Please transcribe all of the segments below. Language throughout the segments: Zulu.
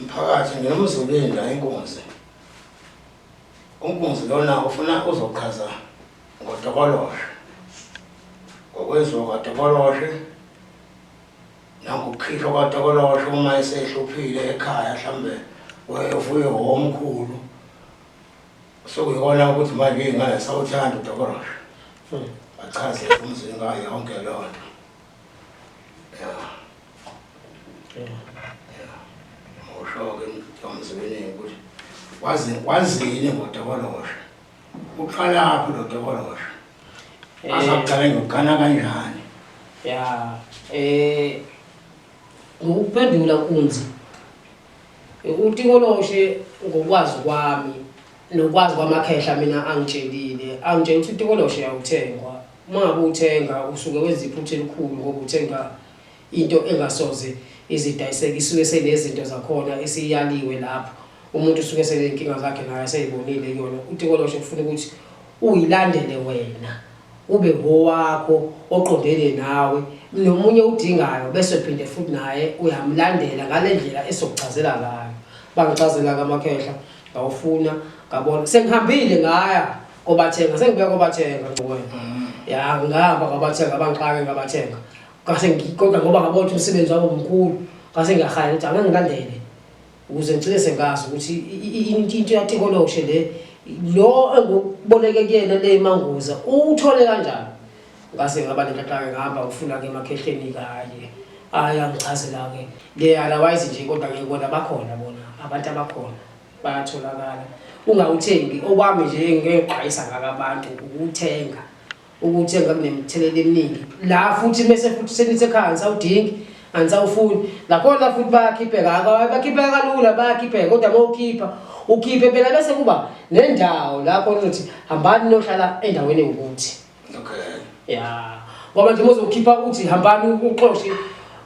Mphakathi nginomzulinda inkunzi. Unkunzi lona ufuna uzochaza ngotokoloshe. Ngokwenziwa kwatokoloshe nangokukhishwa kwatokoloshe uma esehluphile ekhaya mhlambe wayevuye omkhulu. Sokuyikona ukuthi manje iy'ngane sawuthanda utokoloshe. Achaze umzini ngayo yonke leyo nto. Ya. Usho-ke umzini ukuthi wazi wazini ngotokoloshe. Uqalaphi lo tokoloshe? Azakuqala ngokugana kanjani? Ya, ngokuphendula nkunzi. Utikoloshe ngokwazi kwami nokwazi kwamakhehla mina angitshelile, angitshela ukuthi utikoloshe awuthengwa. Uma ngabe uwuthenga usuke wenza iphutha elikhulu ngoba uthenga into engasoze izidayiseke, isuke senezinto zakhona esiyaliwe lapho. Umuntu usuke eseney'nkinga zakhe naye esey'bonile kuyona. Utikoloshe kufuna ukuthi uyilandele wena, ube ngowakho oqondene nawe, nomunye udingayo bese phinde futhi naye uyamlandela ngale ndlela esizokuchazela ngayo. Bangichazela-ke amakhehla, ngawufuna, ngabona. Sengihambile ngaya kobathenga, sengibuya kobathenga wena. Ya, ngihamba ngabathenga, bangixake ngabathenga. Ngase kodwa ngoba ngabona ukuthi umsebenzi wabo mkhulu, ngase ngiyahalela ukuthi angeke ngilandele ukuze ngigcine sengazi ukuthi into yatikoloshe le lo engukuboleke kuyena le imanguza uwuthole kanjani. Ngase ngaba nenhlanhla-ke ngihamba ngifuna-ke emakhehleni kanye ayangichazela-ke le otherwise nje kodwa-ke bona bakhona bona abantu abakhona bayatholakala ungawuthengi okwami nje engingexwayisa ngako abantu ukuthenga ukuthenga kunemithelela eminingi la futhi mese futhi senithi ekhaya anisawudingi anisawufuni nakhona futhi bayakhipheka bakhipheka kalula bayakhipheka kodwa uma ukhipha ukhiphe phela bese kuba nendawo la khona uzothi hambani nohlala endaweni ewukuthi. Okay. Ya ngoba nje uma uzokhipha uthi hambani uxoshe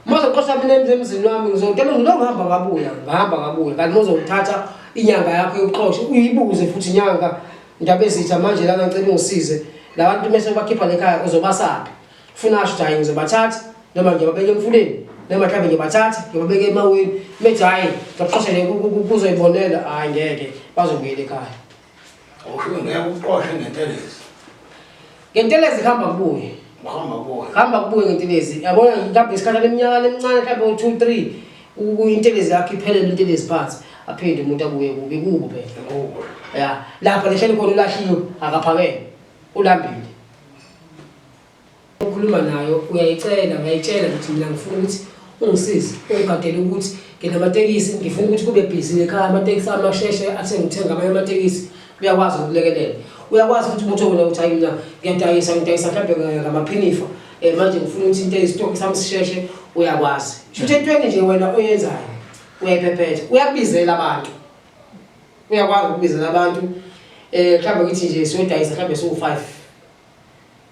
uma uzoxosha mina emzini wami ngizotela ngilo ngihamba ngabuya ngihamba ngabuya kanti uma uzothatha inyanga yakho yokuxosha uyibuze futhi inyanga ndaba ezitha manje lana ngicela ungisize labantu mese ubakhipha lekhaya uzobasaphi funa asho ukuthi hayi ngizobathatha noma ngiyababeka emfuleni noma mhlawumbe ngiyabathatha ngiyababeka emaweni methi hhayi ngizoxosha nje kuzoyibonela hhayi ngeke bazobuyela ekhaya. Usho ngeke uxoshe ngentelezi. Ngentelezi kuhamba kubuye. Kuhamba kubuye. Kuhamba kubuye ngentelezi. Yabona mhlawumbe isikhathi leminyaka emincane mhlawumbe u-2 3 intelezi yakho iphelele intelezi phansi. Aphinde umuntu abuye kubi kubo phela. Kubo. Ya, lapha lehleli khona ulahliwe akaphakele. Ulambile. Ukhuluma nayo uyayicela uyayitshela ukuthi mina ngifuna ukuthi ungisize ungigadele ukuthi nginamatekisi ngifuna ukuthi kube busy ekhaya amatekisi amasheshe athe ngithenga amanye amatekisi uyakwazi ukulekelela uyakwazi futhi ukuthi wena uthi hayi mina ngiyadayisa ngidayisa mhlawumbe ngamaphinifa um manje ngifuna ukuthi into isitokhi sami sisheshe uyakwazi shuthi entweni nje wena oyenzayo uyayiphephetha uyakubizela abantu uyakwazi ukubizela abantu um mhlawumbe ngithi nje siyodayisa mhlawumbe siwu-five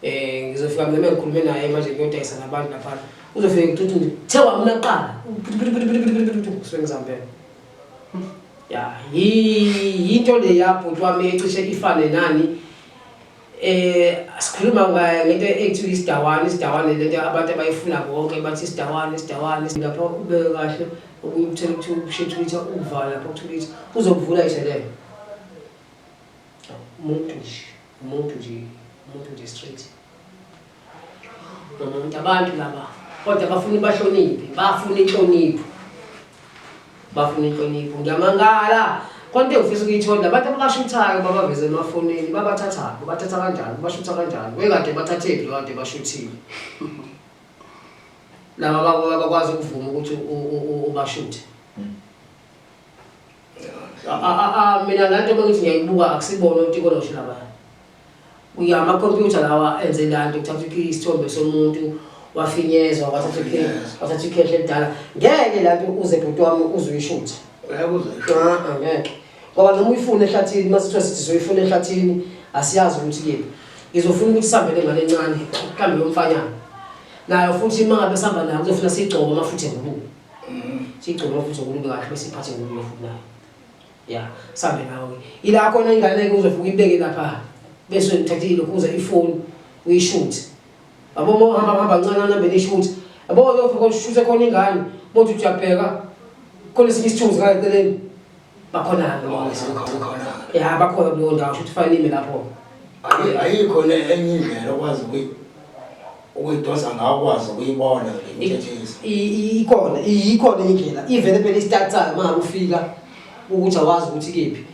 Eh ngizofika mina mengikhulume naye manje ngiyodayisa nabantu lapha. Uzofika ngithuthi nje thewa mina kuqala. Kusuke ngizambela. Ya, yinto le yabhuti wami ecishe ifane nani. Eh sikhuluma ngento ekuthiwa isidawane, isidawane lento abantu abayifuna bonke bathi isidawane, isidawane lapho ubeke kahle okunye uthele ukuthi ushethulitha uvala lapho kuthulitha uzokuvula ishelele. Umuntu nje. Umuntu nje, umuntu nje straight. Umuntu abantu laba kodwa bafuna bahloniphe, bafuna inhlonipho. Bafuna inhlonipho. Ngiyamangala. Konke engifisa ukuyithola abantu abashuthayo babaveze emafonini babathathaphi, bathatha kanjani, bashutha kanjani. Wekade bathathephi lo kade bashuthile. Laba abakwazi ukuvuma ukuthi ubashuthe. Mina la nto bengithi ngiyayibuka akusibona otikoloshe laba. Uya amakhompyutha lawa enze la nto kuthatha isithombe somuntu wafinyezwa wathatha wathatha ikhehla elidala. Ngeke la nto uze bhuti wami uze uyishuthe. Ngeke ah, ngeke. Ngoba noma uyifuna ehlathini uma sithiwa sithi soyifuna ehlathini asiyazi ukuthi kephi. Ngizofuna ukuthi sihambe nengane encane mhlawumbe yomfanyana. Nayo futhi uma ngabe sihamba nayo kuzofuna siyigcobe amafutha engulube. Siyigcobe amafutha engulube kahle bese iphathe ingulube futhi nayo. Ya, sihambe nawe. Ila khona ingane-ke uzofika uyibeke lapha bese uthathe ilokhuza ifoni uyishuthe. Yabo uma uhamba hamba kancane nambe nishuthe. Yabo uyofika ushuthe khona ingane, uma uthi uyabheka Khona esinye isithunzi ngale eceleni. Bakhona-ke. Oh, sekhona. Ya, bakhona kuleyo ndawo, shuthi fanele ime lapho. Ayikho enye indlela okwazi ukuyidonsa ngayo ukwazi ukuyibona le mithethiso. Ikhona, ikhona enye indlela. Ivele phela i-start sayo uma ngabe ufika ukuthi awazi ukuthi kephi.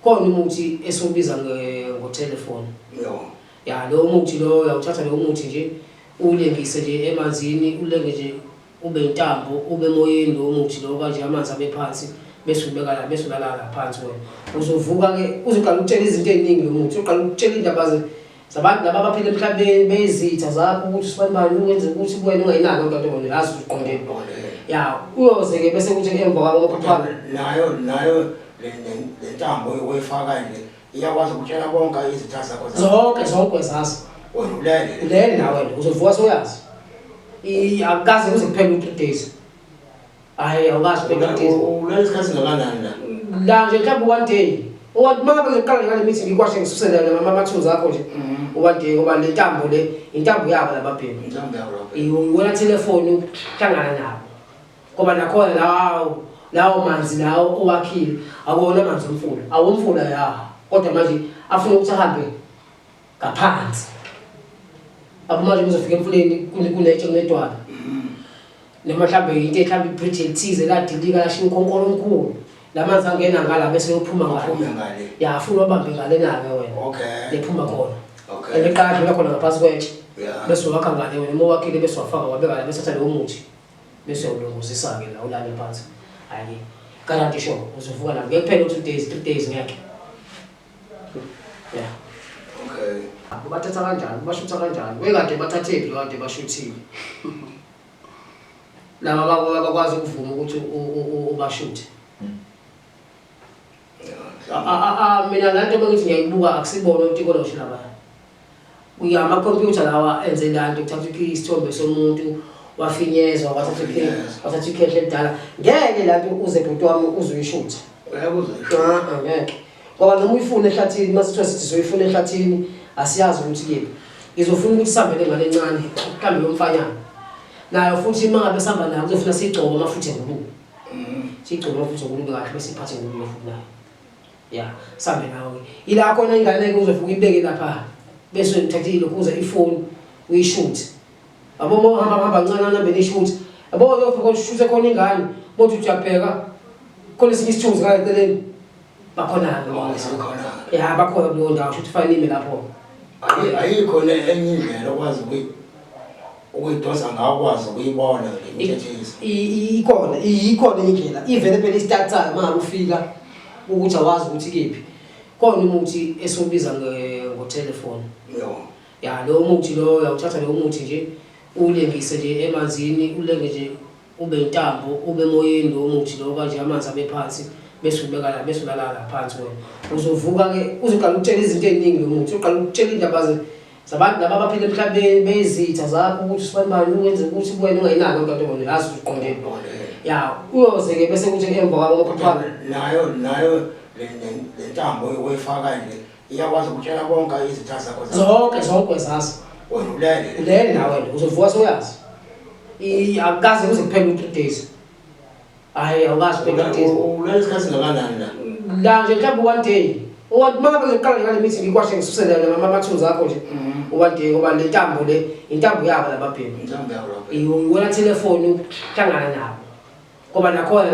Khona umuthi esiwubiza ngothelefoni. Yo. Ya, lowo muthi lowo uyawuthatha lowo muthi nje uwulengise nje emanzini, ulenge nje ube intambo, ube emoyeni lowo muthi lowo kanje amanzi abe phansi bese ubeka la bese ulala la phansi wena. Uzovuka-ke uzoqala ukutshela izinto ey'ningi lo muthi, uzoqala ukutshela iy'ndaba zabantu laba abaphila emhlabeni beyizitha zakho ukuthi usibanibani uwenze ukuthi kuwena ungayinaki yonke lento wena uyazi ukuthi uqondeni. Ya, uyoze-ke bese kuthi emva kwalokho kuthiwa Nayo le ntambo oyifaka nje iyakwazi ukutshela konke izitha zakho zonke zonke zazi. Wena ulele. Ulele na wena uzovuka soyazi. Akukaze kuze kuphele u-3 days. Hhayi, awukazi kuphele u-3 days. Ulele isikhathi singakanani la? La nje mhlawumbe one day. Uma ngabe ngizoqala ngale mithi ngikwashe ngisusele amathunzi akho nje. One day ngoba le ntambo le intambo yabo lababhemi. Intambo yabo lababhemi. Iwona telefoni ukuhlangana nabo. Ngoba nakhona lawo manzi lawo owakhile akuwona amanzi omfula. Awomfula ya. Kodwa manje afuna ukuthi ahambe ngaphansi. Abo manje kuzofika emfuleni kunetshe kunedwala. Noma mhlawumbe into mhlawumbe ibridge elithize ladilika lashiya ukhonkolo omkhulu. Lamanzi angena ngala bese yophuma ngale. Ya, afuna wabambe ngale nake wena. Okay. Lephuma khona. Okay. Eliqala dlula khona ngaphansi kwetshe. Yeah. Bese wakha ngale wena, uma wakhile bese wafaka wabeka la bese thatha lowo muthi. Bese ulunguzisa-ke la ulale phansi. Hhayi-ke. Guarantee sure uzovuka la. Ngeke kuphele u-2 days, 3 days ngeke. Yeah. Okay. Bathatha kanjani? Bashutha kanjani? Wekade bathathephi lo kade bashuthile? Laba abakwazi ukuvuma ukuthi ubashuthe. Mina la nto bengithi ngiyayibuka akusibona otikoloshe laba. Uya amakhompyutha lawa enze la nto kuthatha isithombe somuntu wafinyezwa wathatha ikhehla elidala. Ngeke la nto uze bhuti wami uze uyishuthe. Ngeke. Ngoba noma uyifuna ehlathini mase kuthiwa sithi soyifuna ehlathini asiyazi ukuthi kephi. Ngizofuna ukuthi sihambe nengane encane mhlawumbe yomfanyana. Nayo futhi uma ngabe sihamba nayo kuzofuna siyigcobe amafutha engulube. Siyigcobe amafutha engulube kahle bese siphathe ingulube futhi nayo. Ya, sihambe nayo-ke. Ila khona ingane-ke uzofika uyibeke lapha bese uthathe ilokhuza ifoni uyishuthe. Yabo uma uhamba hamba kancane uhambe nishuthe. Yabo uyofika ushuthe khona ingane, bothi uthi uyabheka khona esinye isithunzi ngale eceleni. Bakhona-ke. Oh, sekhona. Ya, bakhona kuleyo ndawo, shuthi fanele ime lapho. Ayikho enye indlela okwazi ukuyidonsa ngayo ukwazi ukuyibona le mithethiso. Ikhona, ikhona indlela. Ivele phela i-start sayo uma ngabe ufika ukuthi awazi ukuthi kephi. Khona umuthi esiwubiza ngothelefoni. Yo. Ya, lowo muthi lowo uyawuthatha lowo muthi nje uwulengise nje emanzini, ulenge nje ube intambo, ube emoyeni lowo muthi lowo kanje amanzi abe phansi bese ubeka la bese ulala la phansi wena. Uzovuka-ke uzoqala ukutshela izinto ey'ningi lo muthi, uzoqala ukutshela iy'ndaba zabantu laba abaphila emhlabeni beyizitha zakho ukuthi usibanibani uwenze ukuthi kuwena ungayinaki yonke lento wena uyazi ukuthi uqondeni. Ya, uyoze-ke bese kuthi emva kwalokho kuthiwa Nayo le ntambo oyifaka nje iyakwazi ukutshela konke izitha zakho zonke zonke zazi. Wena ulele. Ulele na wena uzovuka soyazi. Akukaze kuze kuphele u-3 days. Hhayi, awukazi kuphele u-3 days. Ulele isikhathi singakanani la? La nje mhlawumbe one day. Uma ngabe ngizoqala ngale mithi ngikwashe ngisusele amathunzi akho nje. One day ngoba le ntambo le intambo yabo lababhemi. Intambo yabo lababhemi. Iwona telefoni ukuhlangana nabo. Ngoba nakhona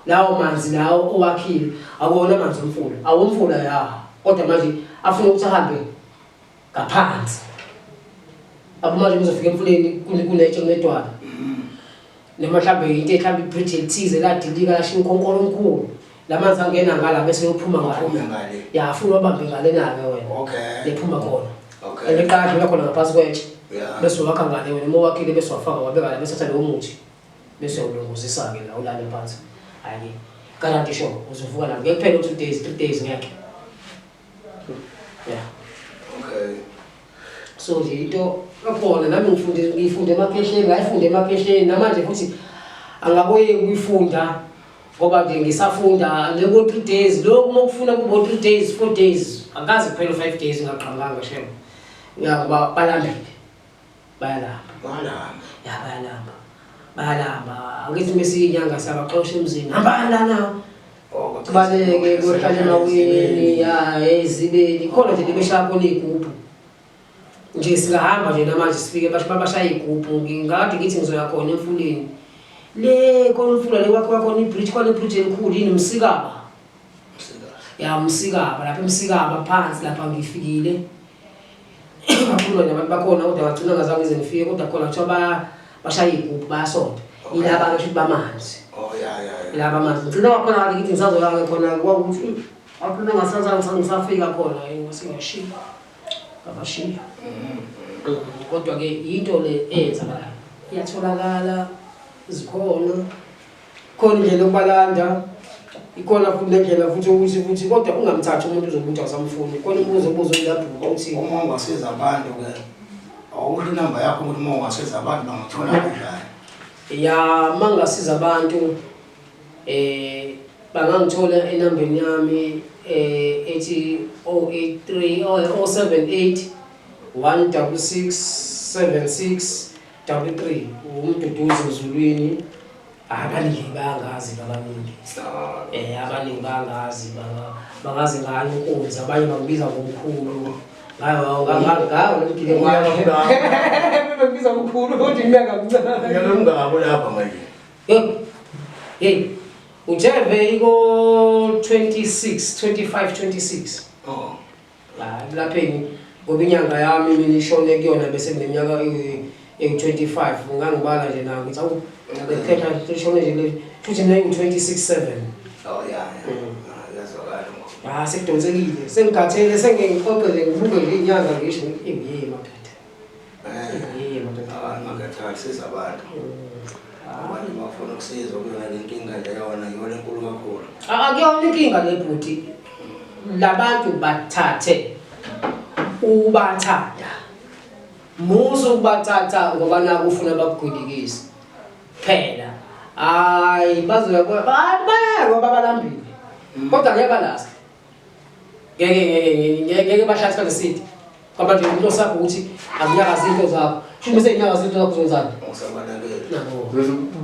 lawo manzi lawo owakhile akuwona amanzi omfula. Awomfula ya. Kodwa manje afuna ukuthi ahambe ngaphansi. Abo manje kuzofika emfuleni kunetshe kunedwala. Noma mhlawumbe into mhlawumbe ibridge elithize ladilika lashiya ukhonkolo omkhulu. Lamanzi angena ngala bese yophuma ngale. Ya, afuna wabambe ngale nake wena. Okay. Lephuma khona. Okay. Eliqala dlula khona ngaphansi kwetshe. Yeah. Bese wakha ngale wena, uma wakhile bese wafaka wabeka la bese thatha lowo muthi. Bese ulunguzisa-ke la ulale phansi. Hhayi-ke. Guarantee sure uzovuka la. Ngeke kuphele u-2 days, 3 days ngeke. Yeah. Okay. So nje into ekhona nami ngifunde emakhehleni, ngayifunda emakhehleni namanje futhi angabuye ukuyifunda ngoba nje ngisafunda le ko 3 days lokhu uma kufuna kubo 3 days 4 days akaze kuphela 5 days ngaqhamukanga shem. Ya ngoba balambile. Bayalamba. Bayalamba. Ya bayalamba. Bayalamba. Angithi mesiyinyanga siyabaxosha emzini. Hambani lana. Baleke kuyohlala emaweni, ya ezibeni. Khona nje lebeshaya khona iy'gubhu. Nje singahamba nje namanje sifike basho babashaya iy'gubhu. Ngingakade ngithi ngizoya khona emfuleni. Le khona umfula le kwakhiwa khona i-bridge, khona i-bridge elikhulu yini uMsikaba. Ya uMsikaba, lapha eMsikaba phansi lapha ngifikile. Ngakhuluma nabantu bakhona kodwa ngagcina ngazange ngize ngifike kodwa khona kuthiwa bashaya iy'gubhu bayasonta. Yilaba-ke shuthi bamanzi. Oh ya ya ya. Yilaba amanzi. Ngigcina kwakhona kade ngithi ngisazoya-ke khona kwakuthi ngakhuluma ngasazange ngisafika khona ngase ngashiya. Ngabashiya. Kodwa-ke yinto le eyenzakalayo. Iyatholakala, zikhona. Khona indlela yokubalanda. Ikhona futhi nendlela futhi ukuthi futhi kodwa ungamthathi umuntu uzobe uthi awusamfuni. Khona umbuzo obuzo lapho ukuthi uma ungasiza abantu ke awusho inamba yakho ukuthi uma ungasiza abantu bangakuthola kanjani. Ya mangasiza abantu bangangithola enambeni yami ethi 083 078 166 76 33 uMduduzi Mzulwini. Abaningi bayangazi abaningi. Abaningi bayangazi bangazi ngayo inkunzi abanye bangibiza ngomkhulu. Ngayo ngayo ngigile kwayo. Bengibiza ngomkhulu kodwa iminyaka mncane. Ngiyalungako lapha manje. Hey. Hey. Ujeve iko 26 25 26. Oh. La ekulapheni ngoba inyanga yami mina ishone kuyona bese kuneminyaka ewu-25 ngangibala nje nayo ngithi awu bekhetha ishone nje le futhi mina ingu-26 7. Oh ya ya. Yazwakala ngo. Ah sekudonsekile sengikhathele sengeke ngixoxe nje ngibuke nje inyanga ngisho ngithi madoda. Eh madoda. Hayi makathathi siza abantu. Abantu bafuna ukusizwa kuyona le nkinga le yona iyona enkulu kakhulu. Akuyona inkinga le bhuti. Labantu bathathe ubathanda. Musa ukubathatha ngoba naku ufuna bakugwilikise. Phela hayi bazoya baya ngoba balambile. Kodwa ngeke balaste. Ngeke ngeke ngeke ngeke bahlale isikhathi eside. Ngoba nje into sakho ukuthi akunyakazi into zakho. Shuthi bese inyakaza into zakho uzenzani? Usabalekele. Nabo.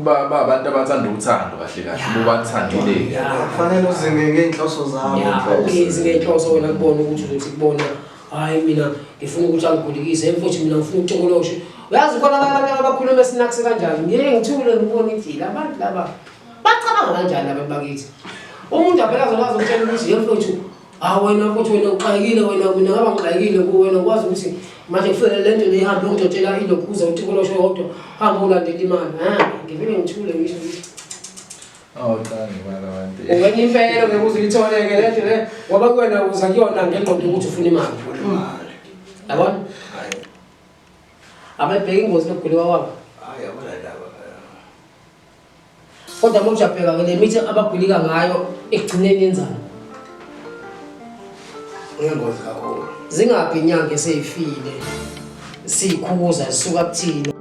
Ba abantu abathanda uthando kahle kahle bobathandile. Ya. Kufanele uzinge ngey'nhloso zakho. Ya, ungezi ngenhloso wena kubona ukuthi uzothi kubona hayi mina ngifuna ukuthi angigulikise mfowethu mina ngifuna ukutokoloshe. Uyazi khona abantu abakhuluma esinakse kanjani? Ngeke ngithule ngibone ukuthi labantu laba bacabanga kanjani abantu bakithi. Umuntu aphela azokwazi ukutshela ukuthi ye mfowethu ah wena mfowethu wena uxakekile wena mina ngaba ngixakekile kuwena ukwazi ukuthi manje kufanele le nto le ihambe yongitshotshela ilokhuza utikoloshe yodwa hamba ulandela imali. Ha ngivele ngithule ngisho ukuthi Oh cha ngibala abantu. Ungenye impela ngeke uze uyitholeke le nto le ngoba kuwena uza kuyona ngengqondo ukuthi ufuna imali. Ufuna imali. Yabona? Hayi. Ababheka ingozi lokuguliwa kwabo. Hayi akuna ndaba. Kodwa uma ujabheka ke le mithi abagulika ngayo ekugcineni yenzani? Ingozi kakhulu. Zingaphi inyanga eseyifile sikhuza zisuka kuthina.